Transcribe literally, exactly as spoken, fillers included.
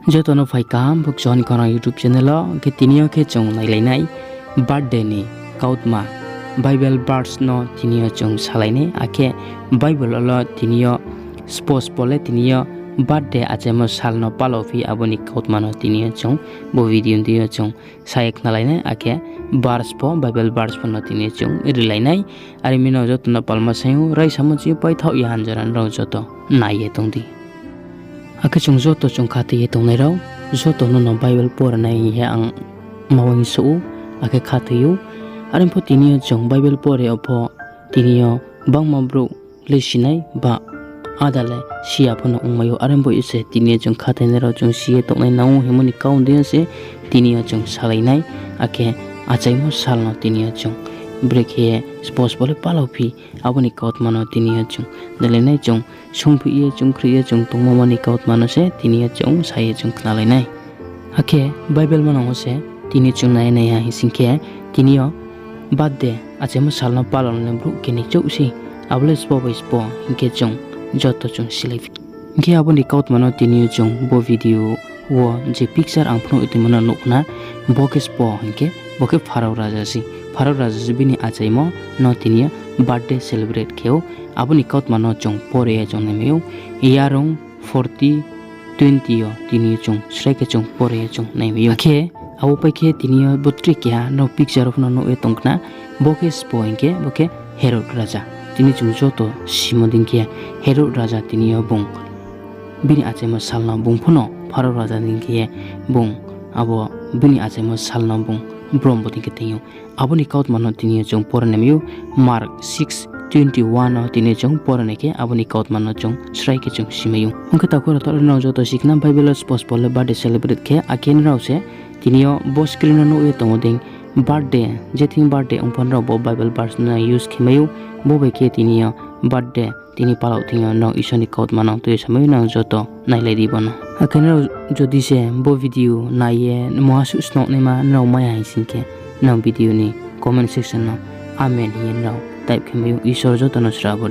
Joto no phai kaham bo Kchon Khorang YouTube channel wo, khe tini yo khe chung nailai nai birthday ni kautma, Bible verse no tini yo chung salai nai, akhe Bible wo tini yo spo spo le tini yo birthday achaimo sal no pala phi abo ni kautma no tini yo chung bo video ni yo chung sa ye khnalai nai, akhe verse pho, Bible verse pho no tini yo chung rilai nai. Are mi no joto no palma saing ou, raisamo chini paithaoh ye hamjara nrao joto nai ye tong di. Akhe chung joto chung khathoi ye tongnai rao, joto no no Bible pore nai hing ye ang ma uaingsouh ou, akhe khathoi ou. Are pho tini yo chung Bible pore wo pho tini yo gbangma brouh le sinai ba áda le si ya pho no ongmai ou. Are bo ye se tini yo chung khathoinai rao chung si ye tongnai nang ou hingmo ni kau deing yo se tini yo chung salai nai, akhe achaimo sal no tini yo chung brekhe spo spo le pala phi abo ni kautma no tini yo chung nailai nai, chung sungphi ye chung khri ye chung tongmo ni kautma no se tini yo chung sa ye chung khnalai nai. Akhe Bible manang wo se tini chung nai nai ha hing sing khe, tini yo birthday achaimo sal no pala nai brouh keni chouh sei, abo le spo bai spo hing khe chung joto chung silai phi. Hing khe abo ni kautma no tini yo chung bo video wo je picture ang phnuh ye tongmo no nuh khna, bo khe spo hing khe bo khe Pharao raja se. Pharao raja se bini achaimo no tini yo birthday celebrate khe ou. Abo ni kautma no chung pore ye chung naimai ou. Yarung forty twenty yo tini yo chung srai khe chung pore ye chung naimai ou. Akhe abo pai khe tini yo bo tre keha no picture wo phano nuh ye tong khna, bo khe spo hing khe bo khe Herod raja. Tini chung joto simo dei khe Herod raja tini yo bung bini achaimo sal no bung phano Pharao raja dei khe ye bung abo bini achaimo sal no bung brom bo dei khe tong ou. Abo ni kautma no tini yo chung pore naimai ou, Mark six twenty one no tini yo chung pore nai khe abo ni kautma no chung srai khe chung simai ou. Ong khe takhu rao, taoh le nrao joto si khna Bible wo spo spo le birthday celebrate khe, akhe nrao se tini yo bo screen no nuh ye tongmo dei birthday, je thing birthday ong pho nrao bo Bible verse no use khe mai ou, bo bai khe tini yo birthday tini pala thing yo nrao Isor ni kautma no tui ye samai ou, nrao joto nailai di bo no. Akhe nrao jodi se bo video nai ye mungha suh snouh naima nrao mai ya hing sing khe, nrao video ni comment section no amen hing ye nrao type khe mai ou. Isor joto no srabo